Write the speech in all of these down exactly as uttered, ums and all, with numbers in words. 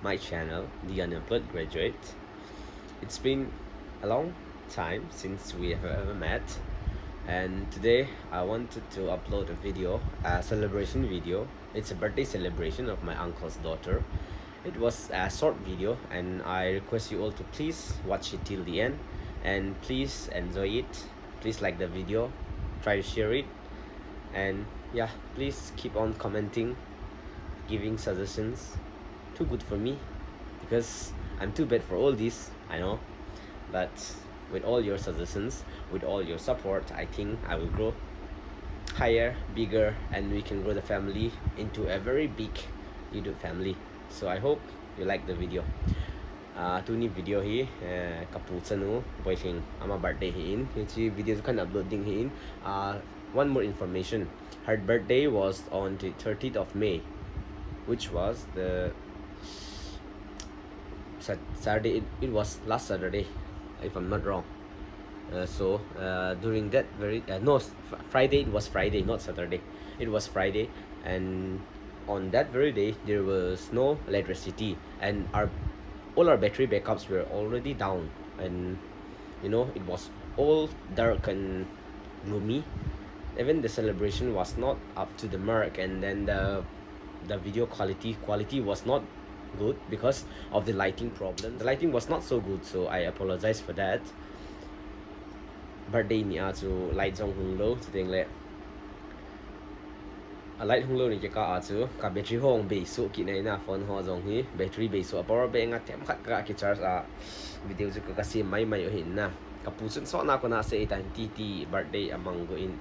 my channel, The Unemployed Graduate. It's been a long time since we have ever met, and today I wanted to upload a video, a celebration video. It's a birthday celebration of my uncle's daughter. It was a short video, and I request you all to please watch it till the end, and please enjoy it. Please like the video, try to share it, and yeah, please keep on commenting, giving suggestions. Too good for me, because I'm too bad for all this, I know. But with all your suggestions, with all your support, I think I will grow higher, bigger, and we can grow the family into a very big YouTube family. So I hope you like the video. Ah, tuni video hi, eh, kapu chanu, Boihing, ama birthday hi in. Hiche video chu kahin upload ding hi in. Ah, one more information. Her birthday was on the thirtieth of May, which was the Sat-, Saturday. It, it was last Saturday, if I'm not wrong. Uh, so uh, during that very uh, no, Friday. It was Friday, not Saturday. It was Friday, and on that very day there was no electricity, and our all our battery backups were already down, and you know, it was all dark and gloomy. Even the celebration was not up to the mark, and then the the video quality quality was not good because of the lighting problem. The lighting was not so good, so I apologize for that. Birthday ni a chu light jong hung lou, chuteng le a light hung lou ni kikah a chu ka battery hung bei suh kit na in a, phone ho jong hi battery bei suh a, power bank a themkhat ka kicharge a, video chu ka, ka sem mai mai u hin na. Kapu chun sot na kona sei ta hin titi birthday amang go in,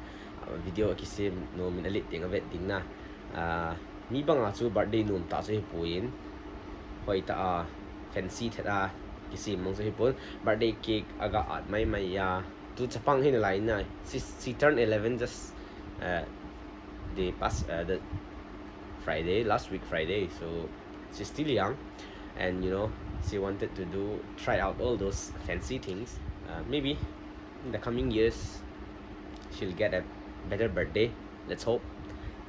video kisem nom in a lit teng a vet ding na. Ah, mi banga chu birthday nom ta chu hipon, hoitah a fancy thet a kisem mong chu hipon, birthday cake aga at mai mai a. Tu chapang hi nalai na, she, she turned eleven just uh, the past uh, the Friday, last week Friday. So she's still young, and you know, she wanted to do, try out all those fancy things. Uh, maybe in the coming years she'll get a better birthday. Let's hope.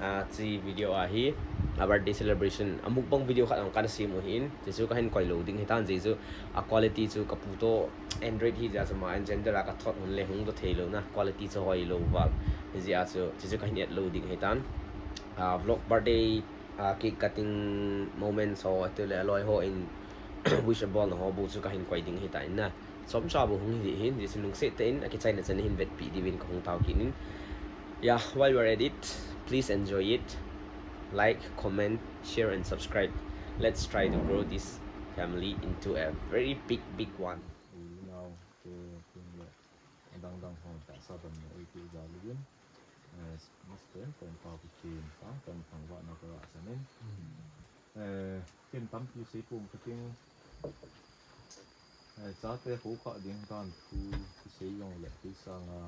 Ah, hiche video a hi a birthday celebration a mukbang video khat jong kana sem u hin, hiche chu kahin koi lou ding hitan, hiche chu a quality chu kapu toh Android hi jeh a chu ama in gender a kathot hun le hung to thei lou na, quality chu hoi lou val. Hijeh a chu hiche chu kahin et lou ding hitan. Ah, vlog, birthday, ah, cake cutting moments ho, ati le aloi ho in wish a bolna ho bou chu kahin koi ding hitan na. Chomcha bou hung hi hin, hiche lungset tah in akichaina chan hin vetpi diuvin kahung tao kit in. Yeah, while we're at it, please enjoy it. Like, comment, share and subscribe. Let's try to grow this family into a very big, big one. Ui, nau, te, tin le, adang dang ho tahsa ban mo, ui, ti ja lu yin. Eh, mas pen, pen pa ku chin, pa, pen pang wa na ka ra sa nin. Eh, tin tam pi sei pum ka ting. Eh, chate ho kha ding dan thu kisei jong le, kisanga,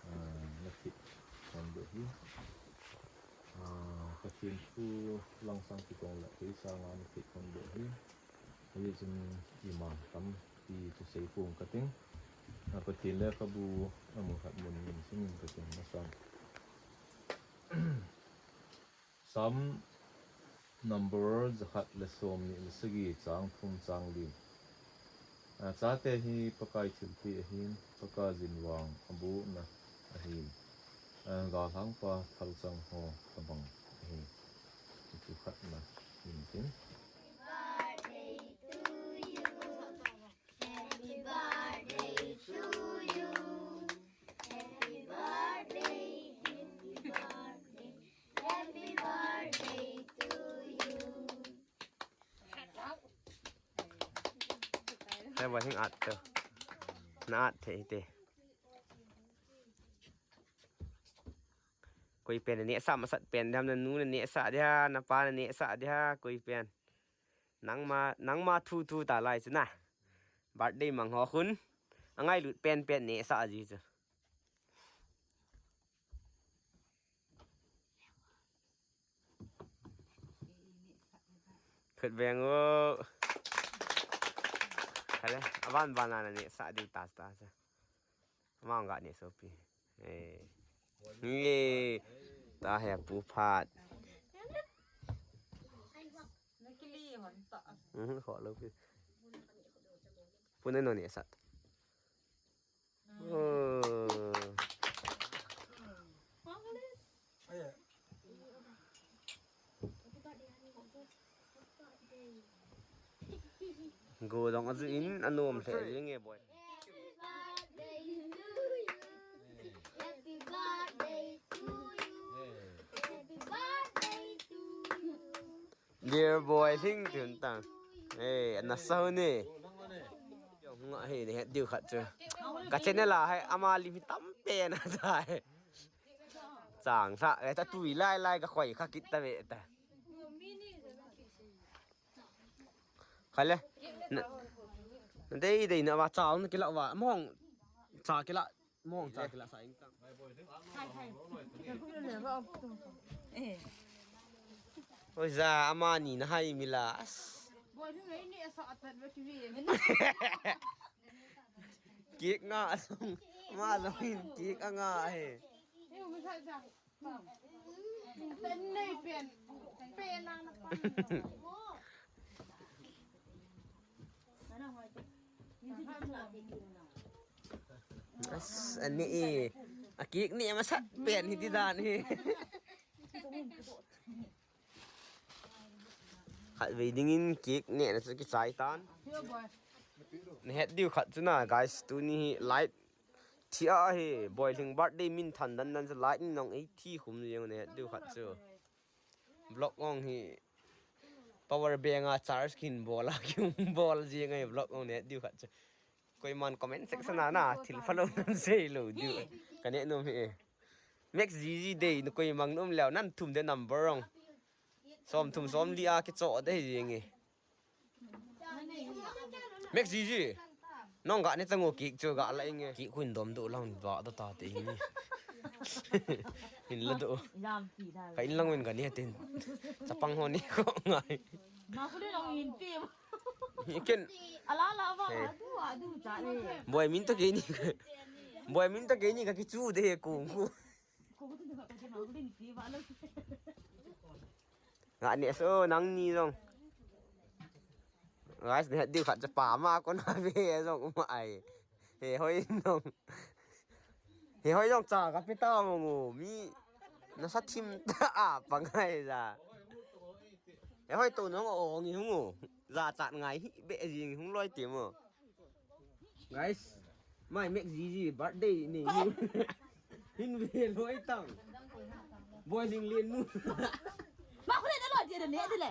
eh, na thit kon do hi. Ah, Pathen thu langsang kitong le, kisanga na thit kon do hi. Hijeh chun ima tampi kisei pum ka ting. Ah, Pathen le kabu amu khat mun min singin ka ting masang. Sam number jakhat le som ni le sagi chang thum chang li. A, chate hi Pakai thilpeh ahin, Pakai jinvang abohna ahin. A, galhangpa thalchang ho tobang ahin. Hichu khatna hintin. Happy birthday to you. Happy birthday, happy birthday, happy birthday to you. Te ba hing at to. Na at thei te. Koi pen na nehsah masat pen diham, na nu na nehsah diham, na pa na nehsah diham, koi pen. Nangma, nangma thu thu ta lai chu na. Birthday mang ho khun. Angailut pen pen nehsah ji chu. Khut beng u. Kale, aban ban na nehsah diu ta ta chu. Amang ga neh sopi. Eh. Nge. Ta he pu phat. Mhm, kho lo pi. Pune no ni sat. Oh. Go dong aju in anom hle jing e boy. Happy birthday to you. Happy birthday to you. Happy birthday to you. Dear boy, hing tun tang. Eh, ana sau ni. Yong nga he ni het diu khat chu. Ka channel a hai ama lim hi tam pen a tai. Chang sa, eh, ta tui lai lai ka khoi kha kit ta ve ta. Khale. Na, na dei dei na wa chao na kila wa. Mong cha kila. Mong cha kila sa ing tang. Oi za, amani na hai mila. Kik nga asung. Ma lo hin kik anga he. As, ani e. A cake ni masat pen hi ti dan hi. Khat vei dingin cake ni na chu kichai tan. Na het diu khat chu na, guys, tuni hi light Thi a hi, Boiling birthday min than dan dan chu light in nong ei thi khum jeng ne diu khat chu. Vlog ong hi power bank a charge kin bol a kin bol jeng ai vlog ong ne diu khat chu. Koiman comment section a na thil phalou nan sei lou diu. Ka ne nom hi e. Max G G day nu koimang nom leo nan thum de number ong. Som thum som li a kicho de jeng e. Max G G. Nong ga ne tango cake chu ga la inge. Cake khu in dom do lang va do ta te hi ni. Hin la do. Jam ti da. Ka in lang win ga ne tin. Chapang ho ni ko ngai. Ma khu le long in pi. Ni ken. Ala la va. Hey. Adu adu cha le. Boy min to ke ni. Boy min to ke ni ka kichu de kung khu. Ko ko tu ka ke ma khu le ni pi va lo. Nga ne so nang ni jong. Guys, ne diu khat cha pa ma ko na ve jong um ai. He hoi jong. He hoi jong cha ka pe ta mo ngo mi. Na sa thim ta a pa ngai ja. He hoi to nong o ngi hung o. Ja chat ngai hi be jing hung loi ti mo. Guys, mai Max G G birthday ni. Hin ve loi tang. Boiling lien nu. Ma khu le da loi ti da ne de le.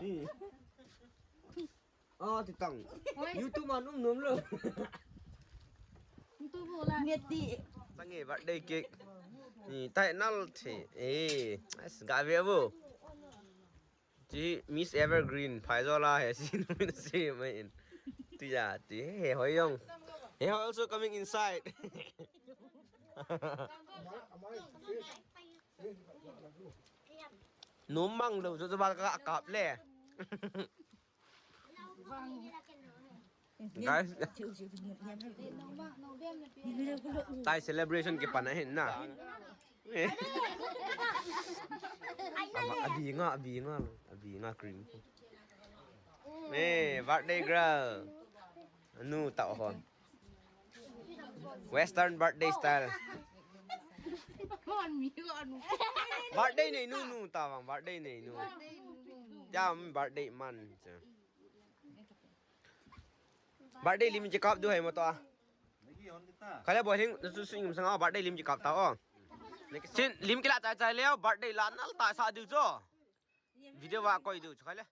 Ah, ti tang. YouTube man um nom lo. Nge ti. Tange birthday cake. Ni tai nal the. Eh, as ga ve bo. Ti Miss Evergreen, phai jo la he si nu na si mai in. Ti ja, ti he hoi jong. He hoi also coming inside. Num mang lo jo jo ba ka kap le. Guys. Tai celebration ke pana hin na. Ama, abi nga, abi nga, abi nga cream. Eh, birthday girl. Anu tao hon. Western birthday style. Birthday nei nu nu tawang, birthday nei nu. Jam birthday man. Birthday lim ji kap du hai mo to a. Kale bo hing su su ngim sanga birthday lim ji kap ta o. Chin lim kila chai chai leo birthday la nal ta sa du jo. Video wa koi du chale.